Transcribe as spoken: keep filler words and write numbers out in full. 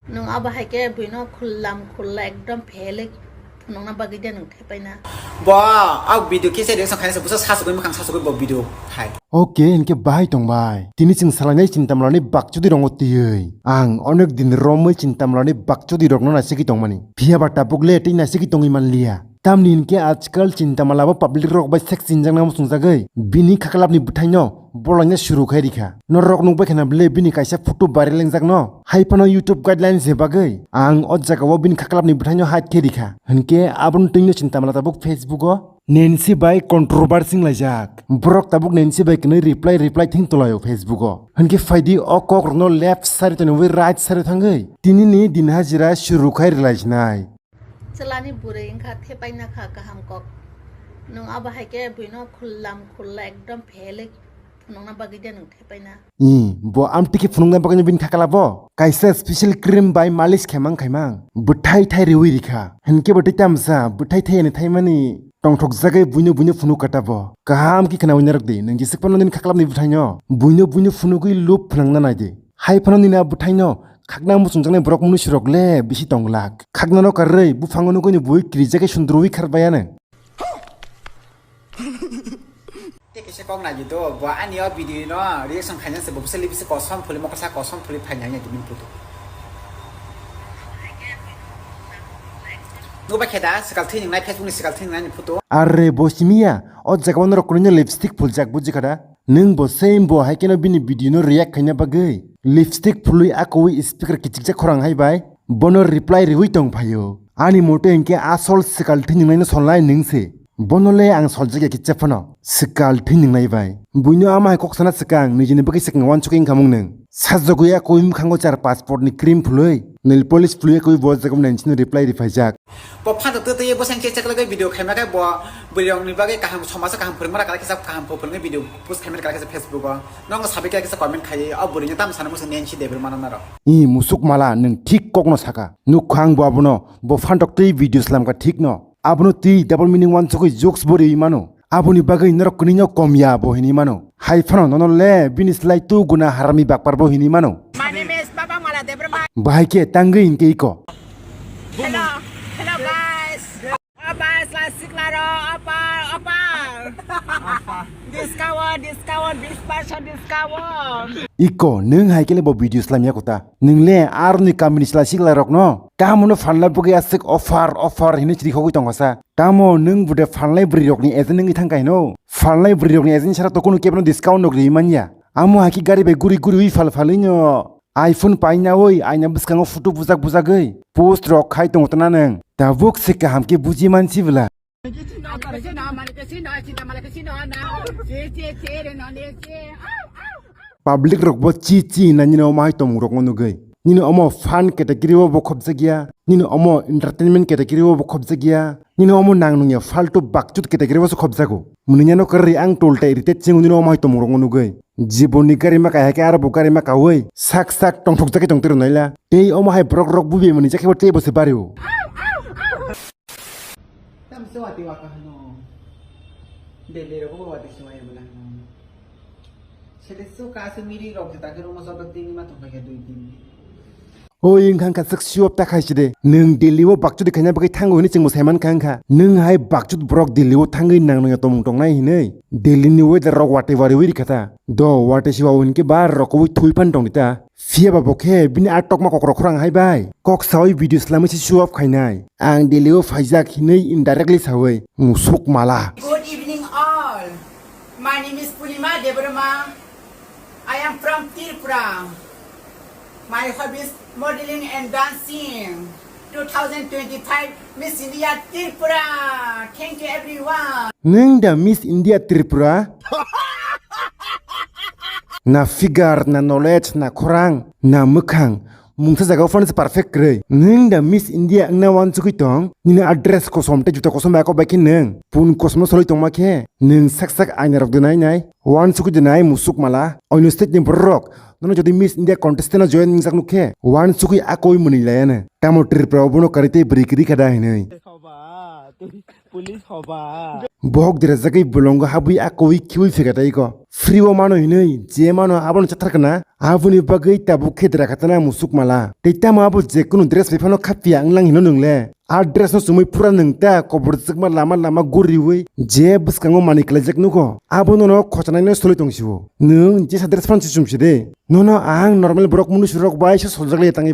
Nwng abo hai khe buino khullam khulla ekdom phelek phunukna bagwi de nwng thepaina. Bo, ah, video kisa reaction khainai se busa sasugwi mwkhang sasugwi bo video hai. Okay, hinkhe bahai tongbai. Tini chwng salainai Chintamlani bakchudi rongo twiwi. Ang onek din romwi Chintamlani bakchudi rokno naisiki tongmani. Phiya ba tabuk le tei naisiki tongwi manliya. Tamni hinkhe ajkal Chintamala bo public rok bai sek chinjakna muchungjagwi bini khaklapni bwthaino bolaina suru khai rikha. Norok nukbai khana bwle bini kaisa photo viral wngjakno. Hai phano YouTube guidelines ni bagwi ang o jagao bini khaklapni bwthaino hide khe rikha. Hinkhe aboni twino Chintamala tabuk Facebook o Nancy bai controversy wnglaijak. Borok tabuk Nancy bai kwnwi reply reply thing tulaio Facebook o. Hinkhe phaidi o kok rokno left side o tonwi right side o thangwi tinini din hajira suru khai rwlai sinai. Chwlani bwrwi wngkha thepaina kha kaham kok. Nwng abo hai khe buino khullam khulla ekdom phelek phunukna bagwi de nwng thepaina. Ih, bo amtwi khe phunukna bagwino bini khaklap bo kaisa special cream bai malish khaimang khaimang bwthai thai riwi rikha. Hinkhe bo tei tamsa bwthai thai ani thaimani tongthokjagwi buino buino phunuk kata bo. Kaham khe khwnawi narwk di, nwng jeswk phano nini khaklapni bwthaino buino buino phunugwi lub phwnangna nai di. Hai phano nini a bwthaino khakna muchungjaknai borok mwnwi sirok le bisi tong glak. Khaknano karwi buphango nugwino bui kirijagwi sundrwi kharbai ano. Tei kaisa kok nai di to, bo ani o video no reaction khaina se bo bwsali bisi kosom phuli, mokosa kosom phuli phaina ya tini puto. Nuba kheda, sikal thini nai Facebook ni sikal thini nai ni photo. Arre bo simiya, o jaga o norok kwrwino lipstick phuljak buji khada. Nwng bo same bo hai kheno bini video no react khaina bagwi lipstick phului akowi speaker kichikjak khorang hai bai bono reply riwi tong phaio. Ani mote hinkhe asol sikal thini nai no solnai nwng se. Bono le ang soljak ya kicha phano. Swkal thwi nwngnai bai. Buino ama hai kok sana swkang, nijini bagwi swkang uansukwi wngkha mung nwng. Sajagwi a koi mwkhango char passport ni cream phului, nail polish phului a koi bo jaga nai chini reply riphaijak. Bo phantok twi twi bo sang chek chek lagwi video khaima khe bo bwrwi rok ni bagwi kaham somaj o kaham phwrwngma kala kisa kaham phwrwngwi video post khaima kala kisa Facebook o. Nokno sabai kala kisa comment khai o bwrwi no tamo sana muchung Nancy Debbarma no naro. I musuk mala nwng thik kokno saka. Nukha ang bo abono, bo phantok twi video slamkha thik no. Abono twi double meaning uansugwi jokes bo riwi mano. Aboni bagwi norok kwnwino kom ya bo hinwi mano. Hai phano nono le bini slai tu guna harami bakpar bo hinwi mano. My name is Baba Mala Debbarma. Bahai khe tangwi hinkhe iko. Hello, hello guys. Apa sla sikla ro, apa, apa. Discount, discount, twenty percent discount. Iko, nwng hai khe le bo video slamya kota. Nwng le aroni kamini sla sikla rokno tamo no phalna bagwi aswk offer, offer hinwi chirikhogwi tongkha sa. Tamo nwng bude phalnai bwrwi rokni agent wngwi thangkha hino? Phalnai bwrwi rokni agent sara to kunu kebno discount rok riwi manya. Amo hai khe gari bai guri guriwi phal phalwino iPhone painawi aina bwskango photo bujak bujagwi post rok khai tongo tana nwng. Tabuk se kaham khe buji mansi bwla. Public rok bo chi chi hinna nini omo hai tongmung rokno nugwi. Nini omo fun category o bo khobjak ya, nini omo entertainment category o bo khobjak ya, nini omo nang nung ya faltu bakchut category o se khobjago. Mwnwi yano kwrwi ang tol tai irritate chingo nini omo hai tongmung rokno nugwi. Jibon ni gari ma kaiha khe aro bo gari ma kaui sak sak tongthok jagwi tong tiro naila. Tei omo hai borok rok bubi mwnwi jakhe bo tei bo se bari o. Tam se wati waka hano. Delhi rok bo wati se waya bwla hano. Sede su ka se miri rok jeta ke romo joto dini ma tong kha dui din. Oi wngkha wngkha swk siop ta khai side. Nwng Delhi o bakchudi khaina bagwi thango hwnwi chwngbo saiman kha wngkha. Nwng hai bakchud borok Delhi o thangwi nang nangya tongmung tongnai hwnwi Delhi ni weather rok watwi wariwi rikha ta. Do watwi siwa hwnwi khe bar rok kubui thui phan tongdi ta. Phiya ba bo khe bini a tokma kokrok khorang hai bai kok saui video slamwi se show off khainai. Ang Delhi o phaijak hinwi indirectly saui musuk mala. Good evening all. My name is Purnima Debbarma. I am from Tripura. My hobbies modeling and dancing. Two thousand twenty-five Miss India Tripura. Thank you everyone. Nwng da Miss India Tripura? Na figure, na knowledge, na khorang, na mwkhang, mungsa jaga o phano se perfect kwrwi. Nwng da Miss India wngna uansugwi tong? Nini a dress kosom tei juta kosom bai kok bai khe nwng pun kosom no solwi tongma khe nwng sak sak aina rok de nai nai uansugwi de nai musuk mala. Oino state ni borok rok nono jodi Miss India contestant o join wngjak nuk khe uansugwi a koi mwnwi laiya no. Tamo Tripura o bono kwrwi tei bwrwi kwrwi kha da hinwi. Hoba, police hoba. Bohok derajagwi bolongo habwi akowi khiwi phega tei ko. Free o mano hinwi je mano abono chathar kana. Aboni bagwi tabuk khe dera khatana musuk mala. Tei tamo abo je kunu dress bai phano khapya wnglang hino nwngle. A dress no chumui pura nwng ta kobor jwkma lama lama guriwi je bwskango manwi klaijak nugo. Abo nono khochanai no soli tong sio. Nwng jesa dress phano se chum si de. Nono ang normal borok munu surok bai se soljak le tangwi